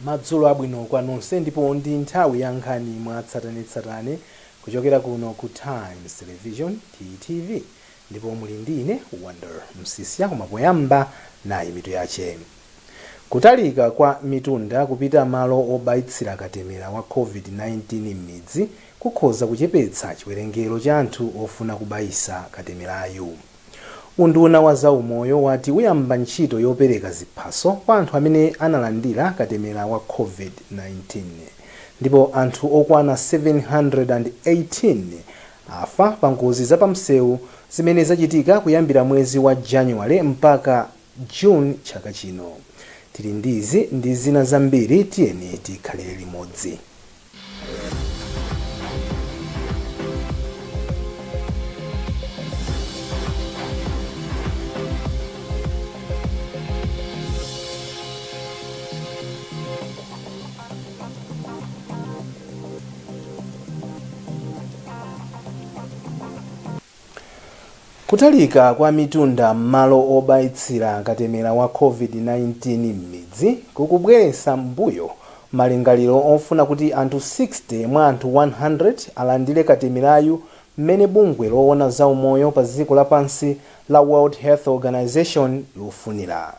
Madzulo abwino kwa nonse ndipo ndi nthawi ya nkhani mwa tsatanetsatane kuchokera kuno ku Times Television, TTV, ndipo muli ndi ine Wonder Msisya. Koma poyamba nayi mitu yache. Kutalika kwa mitunda kupita malo obayitsira katemera wa COVID-19 m'midzi kukhoza kuchepetsa chiwerengero cha anthu ofuna kubayisa katemerayu. Unduna wa zaumoyo wati uyamba ntchito yopereka ziphaso kwa anthu amene analandira katemera wa COVID-19. Ndipo anthu okwana 718 afa pa ngozi zapamsewu zimene zachitika kuyambira mwezi wa Januwale mpaka June chaka chino. Tili ndi izi ndi zina zambiri, tiyeni tikhalire limodzi. Kutalika kwa mitunda m'malo obayitsira katemera wa COVID-19 m'midzi kukubweretsa m'mbuyo malingaliro ofuna kuti anthu 60 mwa anthu 100 alandire katemerayu mmene bungwe loona za umoyo pa dziko lapansi la World Health Organization lufunira.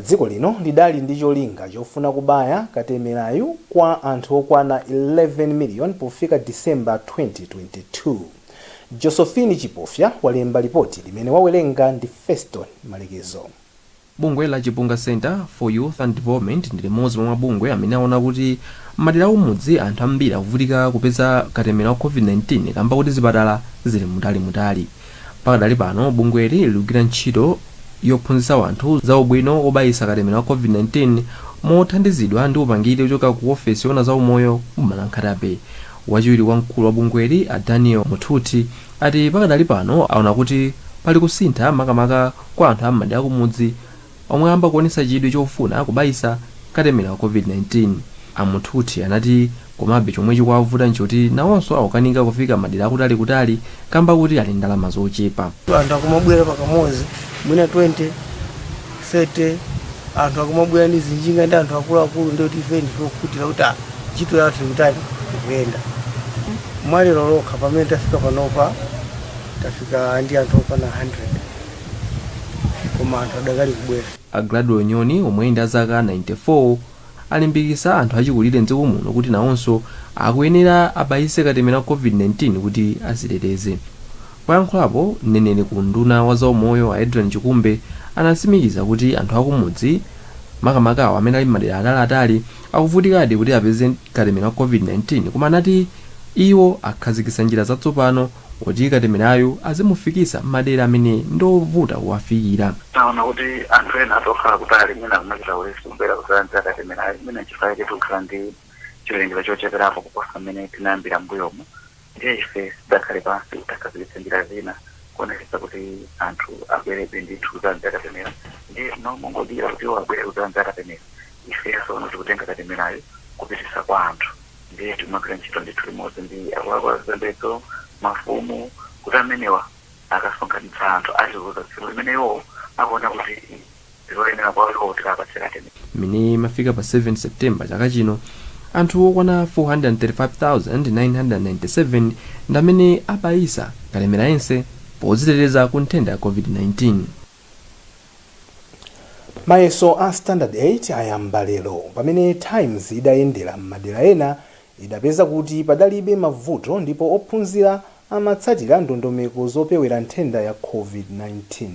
Dziko lino lidali ndi cholinga chofuna kubaya katemerayu kwa anthu okwana 11 million pofika December 2022. Josephine Chipofya walemba lipoti limene wawerenga ndi Feston Malekezo. Bungwe la Chipunga Centre for Youth and Development ndi limodzi mwa mabungwe amene aona kuti m'madera akumudzi anthu ambiri akuvutika kupeza katemera wa COVID-19 kamba kuti zipatala zili mutalimutali. Pakadali pano bungweli likugwira ntchito yophunzitsa anthu za ubwino wobayisa katemera wa COVID-19 mothandizidwa ndi upangiri ochoka ku ofesi yoona za umoyo boma la Nkhata Bay. Wachiwiri kwa mkulu wa bungweli a Daniel Muthuthi ati pakadali pano aona kuti pali kusintha makamaka kwa anthu a m'madera akumudzi omwe ayamba kuonetsa chidwi chofuna kubayisa katemera wa COVID-19. A Muthuthi anati komabe chomwe chikuwavuta nchoti nawonso akukanika kufika madera akutalikutali kamba kuti ali ndalama zochepa. Anthu akumabwera pakamodzi mwina 20, 30, anthu akumabwera ndi zinjinga ndi anthu akuluakulu, ndiye kuti ife ndife okhutira kuti ntchito yathu ikutani, ikuyenda. Mwalero lokha pamene tafika panopa tafika ndi anthu okwana 100, koma anthu adakali kubwera. A Gladwell Nyoni omwe ndi a zaka 94 alimbikitsa anthu achikulire mdziko muno kuti nawonso akuyenera abayise katemera wa COVID-19 kuti aziteteze. Poyankhulapo, mneneri ku unduna wa zaumoyo a Adrian Chikumbe anatsimikiza kuti anthu akumudzi makamaka awo amene ali m'madera ataliatali akuvutikadi kuti apeze katemera wa COVID-19, koma anati iwo akhazikitsa njira zatsopano woti katemerayu azimufikitsa m'madera amene ndi ovuta kuwafikira. Taona kuti anthu ena atokhala kutali mwina kumachita ulesi kubwera kudzalandira katemerayu, mwina chifukwa chake tikukhala ndi chiwerengero chocheperapo kuposa mmene tinayambira m'mbuyomu. Ndiye ife tidakhale pansi, takhazikitsa njira zina kuonetsetsa kuti anthu abwerebe ndithu kudzalandira katemera. Ndiye mongodikira kuti iwo abwere kudzalandira katemera, ifenso ono tikutenga katemerayo kupititsa kwa anthu. Ndiye timagwira ntchito ndithu limodzi ndi akuluakulu azipembedzo, mafumu, kuti amenewa akasonkhanitsa anthu atiuza tsiku limene iwo akuona kuti ndiloyenera kwa iwo kuti apatse katemera. Mmene imafika pa 7 September chaka chino, anthu okwana 435,997 ndi amene abayisa katemera yense podziteteza ku nthenda ya COVID-19. Mayeso a Standard 8 ayamba lero. Pamene Times idayendera m'madera ena, idapeza kuti padalibe mavuto ndipo ophunzira amatsatira ndondomeko zopewera nthenda ya COVID-19.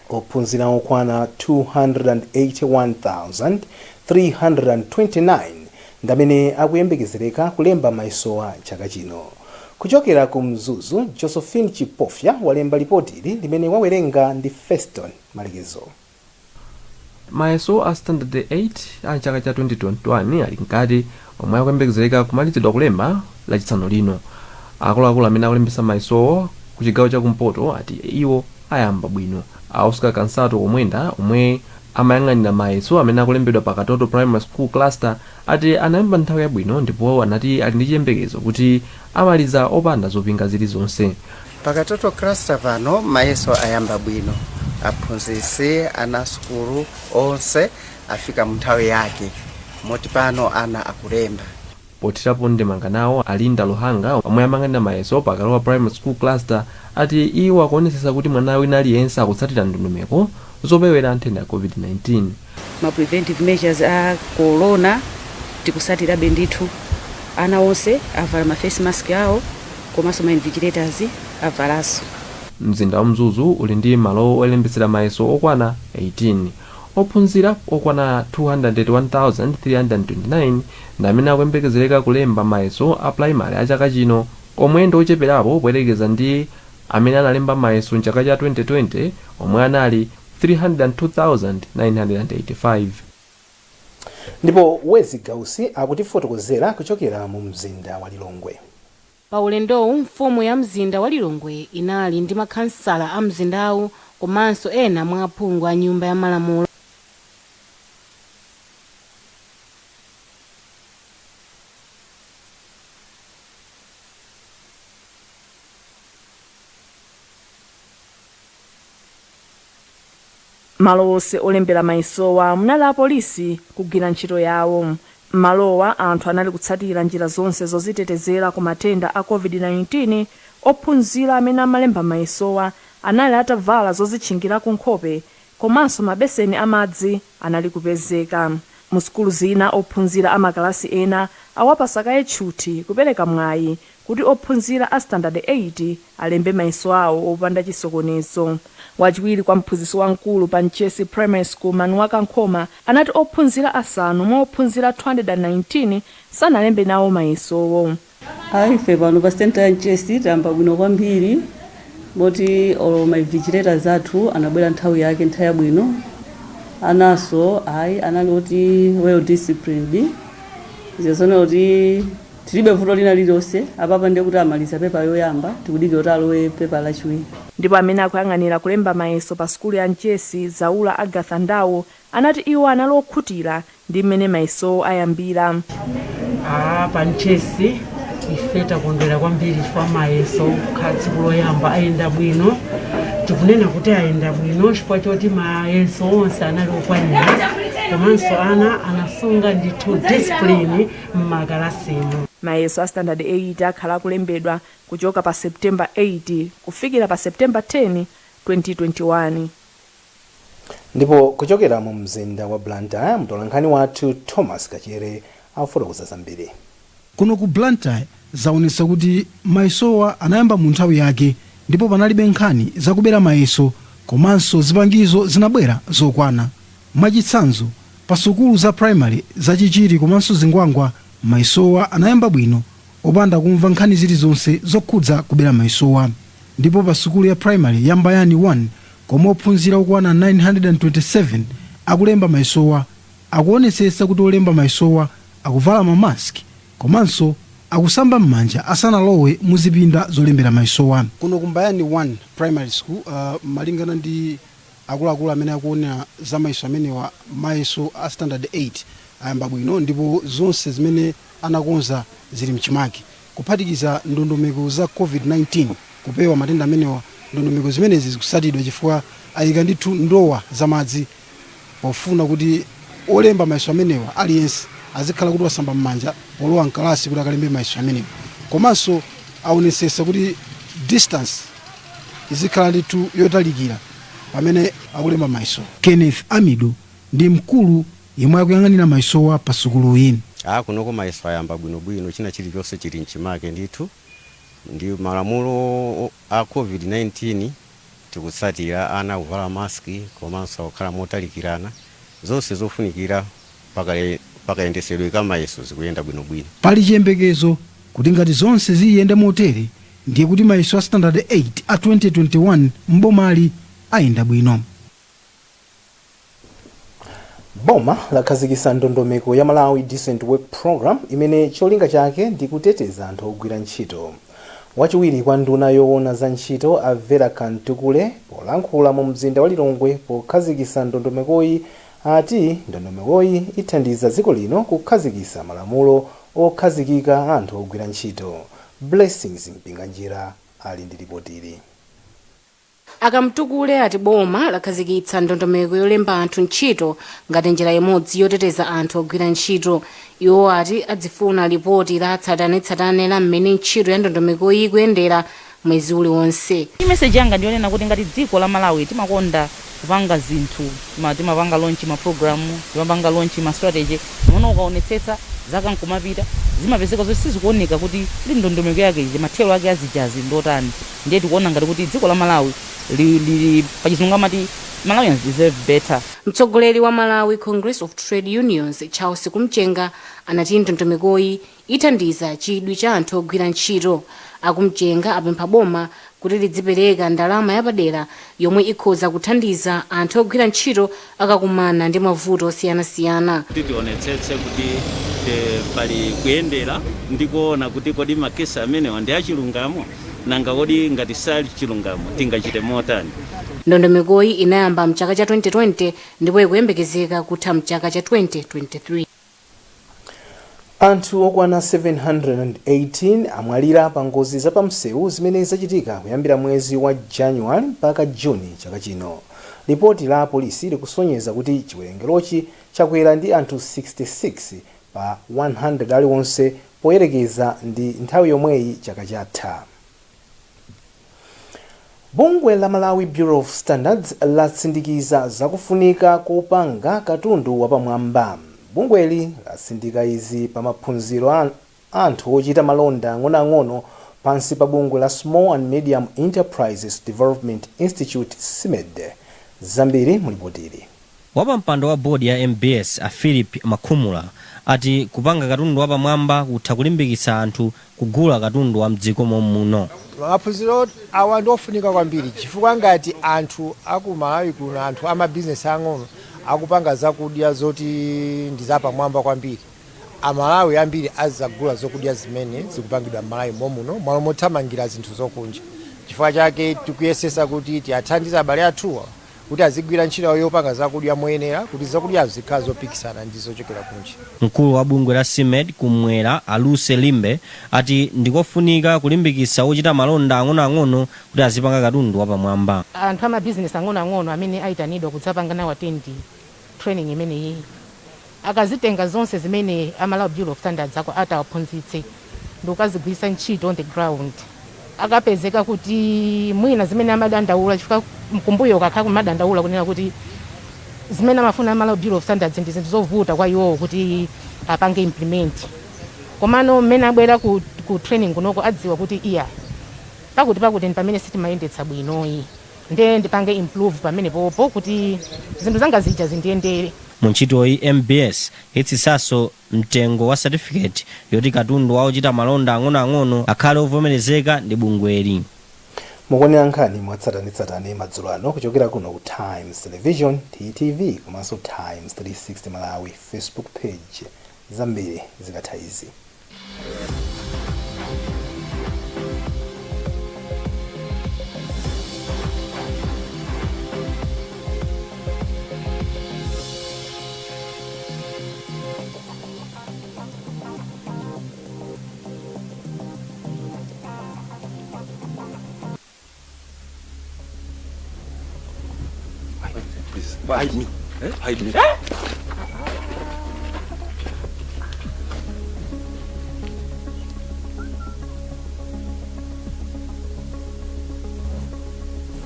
Ophunzira okwana 281,329 ndamene akuyembekezereka kulemba mayesowa chaka chino. Kuchokera ku Mzuzu, Josephine Chipofya walemba lipoti ili limene wawerenga ndi Feston Malekezo. Mayeso a Standard 8 a chaka cha 2021 ali mkati, omwe akuyembekezereka kumalizidwa kulemba Lachisanu lino. Akuluakulu amene akulembetsa mayesowo ku chigawo cha kumpoto ati iwo ayamba bwino. A Oscar Kansato Komwenda omwe amayang'anira mayeso amene akulembedwa pa Katoto Primary School Cluster ati anayamba nthawi yabwino ndipo anati ali ndi chiyembekezo kuti amaliza opanda zopinga zilizonse. Pa Katoto Cluster pano mayeso ayamba bwino, aphunzitsi, ana sukulu onse afika mu nthawi yake. Moti pano ana akulemba. Pothirapo ndemanga nawo Alinda Luhanga, omwe amayang'anira mayeso pa Kalowa Primary School Cluster, ati iwo akuonetsetsa kuti mwana wina aliyense akutsatira ndondomeko zopewera nthenda ya COVID-19. Ma preventive measures a corona tikusatirabe ndithu. Ana onse avala ma face mask awo, komanso ma invigilators avalanso. Mzinda wa Mzuzu uli ndi malo olembetsera mayeso okwana 18. Ophunzira okwana 201,329 ndi amene akuyembekezereka kulemba mayeso a primary a chaka chino, omwe ndi ocheperapo poyerekeza ndi amene analemba mayeso mchaka cha 2020, omwe anali 302,985. Ndipo Wezi Gausi akutifotokozera kuchokera mu mzinda wa Lilongwe. Pa ulendowu, mfumu ya mzinda wa Lilongwe inali ndi makhansala a mzindawu komanso ena mwa aphungu a Nyumba ya Malamulo. Malo onse olembera mayesowa munali apolisi kugwira ntchito yawo. Malowa anthu anali kutsatira njira zonse zozitetezera ku matenda a COVID-19. Ophunzira amene amalemba mayesowa anali atavala zozitchingira ku nkhope, komanso mabeseni amadzi anali kupezeka. Mu sukulu zina, ophunzira amakalasi ena awapasa kaye tchuthi kupereka mwayi kuti ophunzira a standard 8 alembe mayeso awo opanda chisokonezo. Wachiwiri kwa mphunzitsi wamkulu pa Mchesi Primary School, Manuaka Nkhoma, anati ophunzira asanu mwa ophunzira 219 sanalembe nawo mayesowo. Ayi, ife pano pa center ya Mchesi tayamba bwino kwambiri, moti olo ma invigilators athu anabwera nthawi yake, nthawi yabwino. Anaso ayi, anali oti well disciplined, zizona kuti tilibe vuto lina lililonse. Apapa ndiye kuti amaliza pepa yoyamba, tikudikira kuti alowe pepa lachiwiri. Ndipo amene akuyang'anira kulemba mayeso pa sukulu ya Mchesi, Zaula Agatha Ndawo, anati iwo anali okhutira ndi mmene mayesowo ayambira. Pa Mchesi ife takondwera kwambiri chifukwa mayeso kukhala tsiku loyamba ayenda bwino. Tikunena kuti ayenda bwino chifukwa choti mayeso onse anali okwanira, komanso ana anasunga ndithu discipline m'makalasimo. Mayeso a standard 8 akhala akulembedwa kuchoka pa September 8 kufikira pa September 10, 2021. Ndipo kuchokera mu mzinda wa Blantyre, mtolankhani wathu Thomas Kachere afotokoza zambiri. Kuno ku Blantyre zaonetsa kuti mayesowa anayamba mu nthawi yake, ndipo panalibe nkhani zakubera mayeso, komanso zipangizo zinabwera zokwana. Mwachitsanzo, pa sukulu za primary za Chichiri komanso Zingwangwa, mayesowa anayamba bwino opanda kumva nkhani zilizonse zokhudza kubera mayesowa. Ndipo pa sukulu ya primary ya Mbayani 1, komwe ophunzira okwana 927 akulemba mayesowa, akuonetsetsa kuti olemba mayesowa akuvala mamaski komanso akusamba m'manja asanalowe muzipinda zolembera mayesowa. Kuno ku Mbayani 1 Primary School, malingana ndi akuluakulu amene akuona za mayeso amenewa, mayeso a standard 8 ayamba bwino, ndipo zonse zimene anakonza zili mchimake, kuphatikiza ndondomeko za COVID-19, kupewa matenda amenewa. Ndondomeko zimenezi zikusatidwa chifukwa ayika ndithu ndowa zamadzi pofuna kuti olemba mayeso amenewa aliyense azikhala kuti wasamba m'manja polowa mkalasi kuti akalembe mayeso amenewa, komanso aonesesa kuti distance izikhala ndithu yotalikira pamene akulemba mayeso. Kenneth Amido ndi mkulu yemwe akuyang'anira mayesowa pa sukuluyi. Kunoko mayeso ayamba bwinobwino, china chilichonse chili mchimake ndithu, ndi malamulo a COVID-19 tikutsatira, ana kuvala maski komanso kukhala motalikirana. Zonse zofunikira pakayendesedwe ka mayeso zikuyenda bwinobwino. Pali chiyembekezo kuti ngati zonse ziyende motere, ndiye kuti mayeso a standard 8 a 2021 mbomali ayenda bwino. Boma lakhazikitsa ndondomeko ya Malawi Decent Work Program, imene cholinga chake ndi kuteteza anthu ogwira ntchito. Wachiwiri kwa nduna yoona za ntchito, a Vera Kamtukule, polankhula mu mzinda wa Lilongwe pokhazikitsa ndondomekoyi, ati ndondomekoyi ithandiza dziko lino kukhazikitsa malamulo okhazikika anthu ogwira ntchito. Blessings Mpinganjira ali ndi ripotili. Akamtukule ati boma lakhazikitsa ndondomeko yolemba anthu ntchito ngati njira imodzi yoteteza anthu ogwira ntchito. Iwo ati adzifuna lipoti la tsatanetsatane la mmene ntchito ya ndondomekoyi ikuyendera mwezi uliwonse. Message yanga ndiyonena kuti ngati dziko la Malawi timakonda kupanga zinthu, timapanga launch ma program, timapanga launch ma strategy, muno ukaonetsetsa zaka nkumapita zimapezeka zoti sizikuoneka kuti ndi ndondomeko yake iji, mathero ake azijazi ndotani. Ndiye tikuona ngati kuti dziko la Malawi li pachizungu amati Malawians deserve better. Mtsogoleri wa Malawi Congress of Trade Unions, Charles Kumchenga, anati ndondomekoyi ithandiza chidwi cha anthu ogwira ntchito. Akumchenga apempha boma kuti lidzipereka ndalama yapadera yomwe ikhoza kuthandiza anthu ogwira ntchito akakumana ndi mavuto osiyanasiyana. Kuti tionetsetse kuti pali kuyendera ndi kuona kuti kodi makesi amenewa ndi achilungamo, nanga kodi ngati sali chilungamo tingachite motani. Ndondomekoyi inayamba mchaka cha 2020 ndipo ikuyembekezeka kutha mchaka cha 2023. Anthu okwana 718 amwalira pa ngozi zapamsewu zimene zachitika kuyambira mwezi wa January mpaka Juni chaka chino. Lipoti la polisi likusonyeza kuti chiwerengerochi chakwera ndi anthu 66 pa 100 aliwonse poyerekeza ndi nthawi yomweyi chaka chatha. Bungwe la Malawi Bureau of Standards latsindikiza zakufunika kopanga katundu wapamwamba. Bungweli latsindika izi pa maphunziro a anthu ochita malonda ang'onoang'ono pansi pa bungwe la Small and Medium Enterprises Development Institute, SMED. Zambiri mulipotili. Wapampando wa bodi ya MBS a Philip Makhumula ati kupanga katundu wapamwamba kutha kulimbikitsa anthu kugula katundu wa mdziko mommuno. Maphunziro awa ndi ofunika kwambiri chifukwa ngati anthu aku Malawi kuno, anthu amabizinesi ang'ono akupanga zakudya zoti ndi zapamwamba kwambiri, Amalawi ambiri azagula zokudya zimene zikupangidwa m'Malawi momuno mwalo mothamangira zinthu zokunja. Chifukwa chake tikuyesesa kuti tiathandize abale athuwa kuti azigwira ntchito yawo yopanga zakudya moyenera kuti zakudyazo zikhala zopikisana ndi zochokera kunja. Mkulu wa bungwe la SMED kumwera a Lucy Limbe ati ndikofunika kulimbikitsa ochita malonda ang'onoang'ono kuti azipanga katundu wapamwamba. Anthu amabizinesi ang'onoang'ono amene ayitanidwa kudzapanga nawo attend training imeneyi akazitenga zonse zimene a Malawi Bureau of Standards ako atawaphunzitse ndikukazigwiritsa ntchito on the ground, akapezeka kuti mwina zimene amadandaula, chifukwa mkumbuyo kakhala kumadandaula kunena kuti zimene amafuna a Malawi Bureau of Standards ndi zinthu zovuta kwa iwowo kuti apange implement, komano mmene abwera ku training kunoko adziwa kuti iya, pakuti pakuti ndi pamene sitimayendetsa bwinoyi, ndiye ndipange improve pamene popo kuti zinthu zanga zija zindiyendere. Mu ntchitoyi MBS itsitsanso mtengo wa certificate yoti katundu wa ochita malonda ang'onoang'ono akhale ovomerezeka ndi bungweli. Mukuonera nkhani mwatsatanetsatane madzulo ano kuchokera kuno ku Times Television, TTV, komanso Times 360 Malawi Facebook page. Zambiri zikatha izi. Please, hide me. Eh? Hide me. Eh?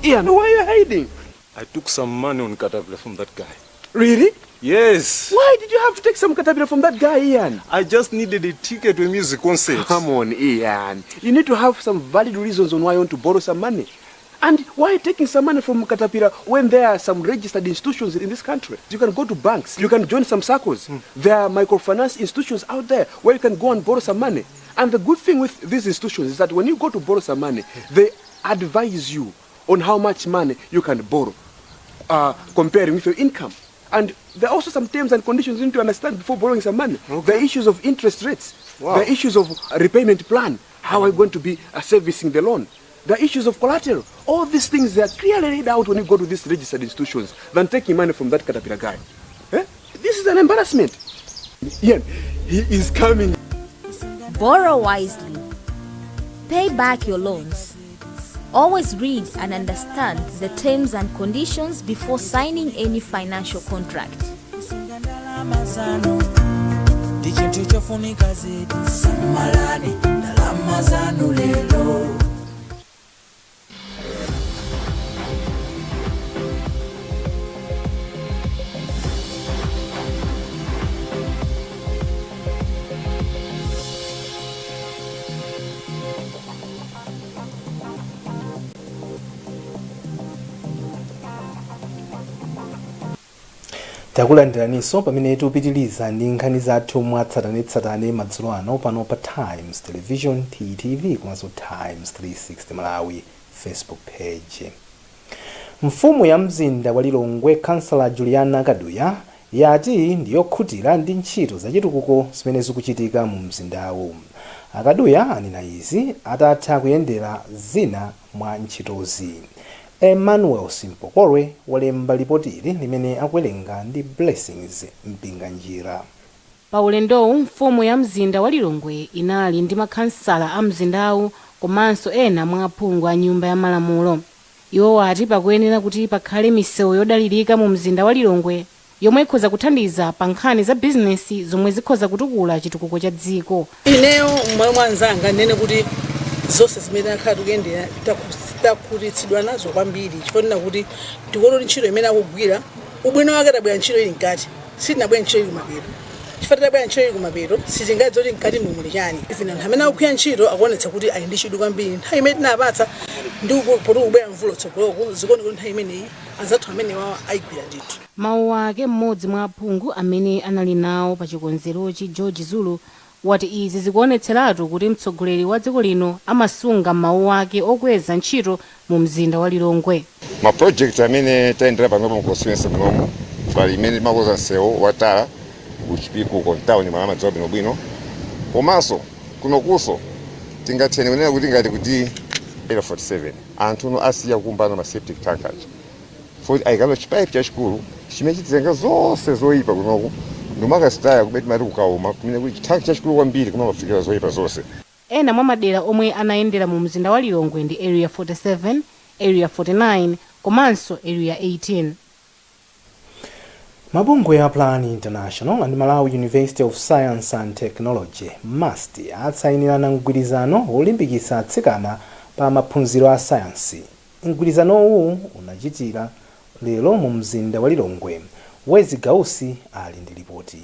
Ian, why are you hiding? I took some money on Katapila from that guy. Really? Yes. Why did you have to take some Katapila from that guy, Ian? I just needed a ticket to a music concert. Come on, Ian. You need to have some valid reasons on why you want to borrow some money. And why taking some money from Katapila when there are some registered institutions in this country? You can go to banks, you can join some circles. There are microfinance institutions out there where you can go and borrow some money. And the good thing with these institutions is that when you go to borrow some money, they advise you on how much money you can borrow, comparing with your income. And there are also some terms and conditions you need to understand before borrowing some money. Okay. The issues of interest rates, the issues of repayment plan, how are you going to be servicing the loan, the issues of collateral. All these things, they are clearly laid out when you go to these registered institutions than taking money from that Katapila guy. Eh? This is an embarrassment. Ian, he is coming. Borrow wisely. Pay back your loans. Always read and understand the terms and conditions before signing any financial contract. Ndalama zanu ndi chinthu chofunika zedi. Samalani ndalama zanu lero. Takulandiraninso pamene tikupitiriza ndi nkhani zathu mwatsatanetsatane madzulo ano pano pa Times Television, TTV, komanso Times 360 Malawi Facebook page. Mfumu ya mzinda wa Lilongwe, Kansala Juliana Kaduya, yati ndiyokhutira ndi ntchito zachitukuko zimene zikuchitika mu mzindawu. Akaduya anena izi atatha kuyendera zina mwa ntchitozi. Emmanuel Simpokolwe walemba lipoti ili limene akuwerenga ndi Blessings Mpinganjira. Pa ulendowu, mfumu ya mzinda wa Lilongwe inali ndi makhansala a mzindawu komanso ena mwa aphungu a Nyumba ya Malamulo. Iwo ati pakuyenera kuti pakhale misewu yodalirika mu mzinda wa Lilongwe yomwe ikhoza kuthandiza pa nkhani za bizinesi zomwe zikhoza kutukula chitukuko cha dziko. Ineyo m'malo mwa anzanga ndinene kuti zonse zimene takhala tikuyendera takhutitsidwa nazo kwambiri, chifukwa ndina kuti tikuona kuti ntchito imene akugwira, ubwino wake tabwera ntchito ili mkati, sitinabwera ntchito ili kumapeto, chifukwa titabwera ntchito ili kumapeto sitingadziwe kuti mkati muli chani. Even anthu amene akugwira ntchito akuonetsa kuti ali ndi chidwi kwambiri. Nthawi imene tinapatsa ndi poti kubwera mvula tsogoloko, zikuoneka kuti nthawi imeneyi anzathu amenewawa ayigwira ndithu. Mawu ake, mmodzi mwa aphungu amene anali nawo pa chikonzerochi, George Zulu, wati izi zikuonetseratu kuti mtsogoleri wa dziko lino amasunga mawu ake okweza ntchito mu mzinda wa Lilongwe. Ma project amene tayendera panopa mu constituency munomu, pali imene timakonza msewu watala kuChipiku ku town, mwamadziwa bwinobwino, komanso kunokuso tingathene kunena kuti ngati kuti Area 47 anthu uno asiya kukumbana ma septic tank aja, foti ayikano chipaipi chachikulu chimene chitenga zonse zoyipa kunoku ndimakazitaya kumene timati kukauma, kumene kuli chithanki chachikulu kwambiri kumafikira zoyipa zonse. Ena mwa madera omwe anayendera mu mzinda wa Lilongwe ndi Area 47, Area 49 komanso Area 18. Mabungwe a Plan International and Malawi University of Science and Technology, MUST, atsayinirana mgwirizano wolimbikitsa atsikana pa maphunziro a sayansi. Mgwirizanowu unachitika lero mu mzinda wa Lilongwe. Wezi Gausi ali ndi ripoti.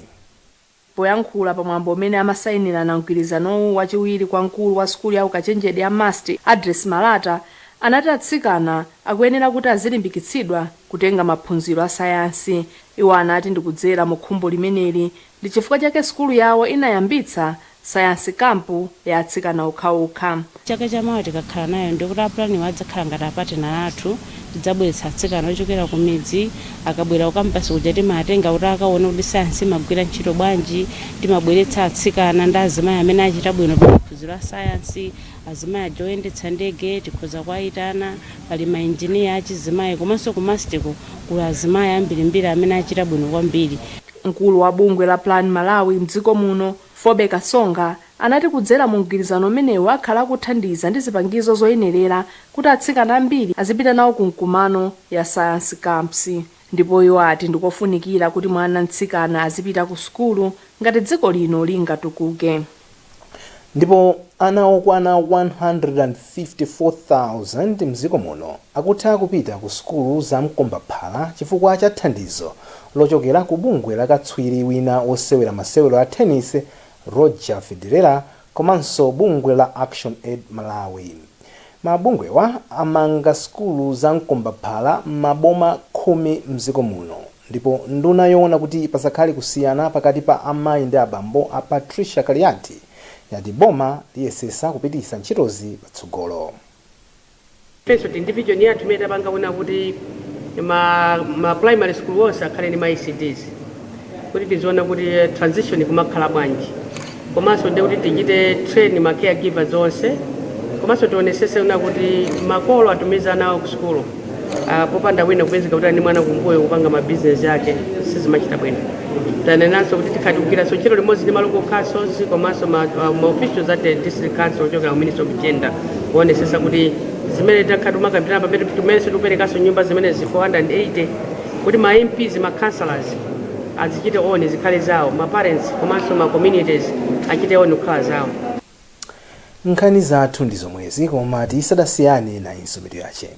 Poyankhula pamwambo umene amasayinirana mgwirizanowu, wachiwiri kwa mkulu wa sukulu ya ukachenjede ya MUST, Address Malata, anati atsikana akuyenera kuti azilimbikitsidwa kutenga maphunziro a sayansi. Iwo anati ndikudzera mu khumbo limeneli ndi chifukwa chake sukulu yawo inayambitsa science camp ya atsikana okhaokha. Chaka chamawa tikakhala nayo, ndikuti a Plan adzakhala ngati apatenala athu. Tidzabweretsa atsikana ochokera ku midzi. Akabwera ku campus kuja, timatenga kuti akaone kuti sayansi imagwira ntchito bwanji. Timabweretsa atsikana ndi azimayi amene achita bwino pa maphunziro a sayansi. Azimayi aja oyendetsa ndege tikhoza kuwayitana, pali mainjiniya achizimayi, komanso ku MUST-ko kuli azimayi ambirimbiri amene achita bwino kwambiri. Mkulu wa bungwe la Plan Malawi mdziko muno, Fobe Kasonga, anati kudzera mu mgwirizano umenewu akhala akuthandiza ndi zipangizo zoyenerera kuti atsikana ambiri azipita nawo ku mkumano ya science camps. Ndipo iwo ati ndikofunikira kuti mwana mtsikana azipita ku sukulu ngati dziko lino lingatukuke. Ndipo ana okwana 154,000 mdziko muno akutha kupita ku sukulu za mkombaphala chifukwa cha thandizo lochokera ku bungwe la katswiri wina wosewera masewero a tennis, Roger Federer, komanso bungwe la Action Aid Malawi. Mabungwewa amanga sukulu za mkombaphala m'maboma 10 mdziko muno. Ndipo nduna yoona kuti pasakhale kusiyana pakati pa amayi ndi abambo, a Patricia Kaliati, yati boma liyesesa kupitisa ntchitozi patsogolo. Ifenso tili ndi vision yathu imene tapanga kuona kuti ma primary school onse akhale ndi ma ECDs, kuti tiziona kuti transition kumakhala bwanji, komanso ndi kuti tichite train ma caregivers onse, komanso tionesese kuna kuti makolo atumiza ana awo ku sukulu, popanda wina kupezeka kuti ali ndi mwana kumbuyo kupanga ma business yake, sizimachita bwino. Tanenanso kuti tikhala tikugwiranso ntchito limodzi ndi ma local councils komanso ma officials at the district council ochokera ku Ministry of Gender, kuonesesa kuti zimene takhala timakambirana pamene timenenso tikuperekanso nyumba zimenezi 480, kuti ma MPs, ma councillors azichite own, zikhale zawo, ma parents komanso ma communities achite own kukhala zawo. Nkhani zathu ndi zomwezi, koma tisadasiyane, nayinso mitu yache.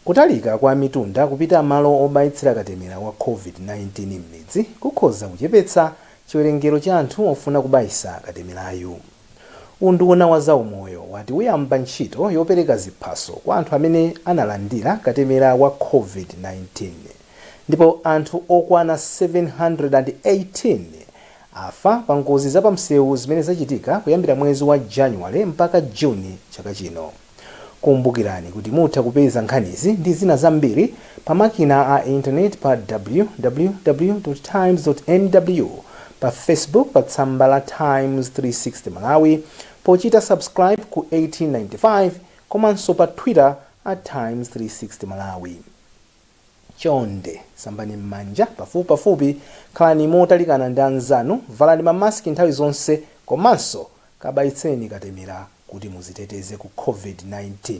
Kutalika kwa mitunda kupita malo obayitsira katemera wa COVID-19 m'midzi kukhoza kuchepetsa chiwerengero cha anthu ofuna kubayisa katemerayu. Unduna wa zaumoyo wati uyamba ntchito yopereka ziphaso kwa anthu amene analandira katemera wa COVID-19. Ndipo anthu okwana 718 afa pa ngozi zapamsewu zimene zachitika kuyambira mwezi wa Januwale mpaka Juni chaka chino. Kumbukirani kuti mutha kupeza nkhanizi ndi zina zambiri pa makina a intaneti pa www times mw, pa Facebook pa tsamba la Times 360 Malawi pochita subscribe ku 1895, komanso pa Twitter @Times360Malawi. Chonde sambani m'manja pafupipafupi, khalani motalikana ndi anzanu, valani mamaski nthawi zonse, komanso kabayitseni katemera kuti muziteteze ku COVID-19.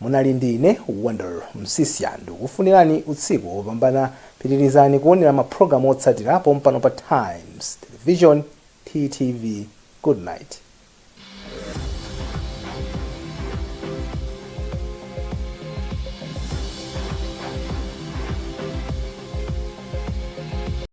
Munali ndi ine Wonder Msisya, ndikufunirani usiku wopambana. Pitirizani kuonera mapulogalamu otsatira pompano pa Times Television, TTV. Good night.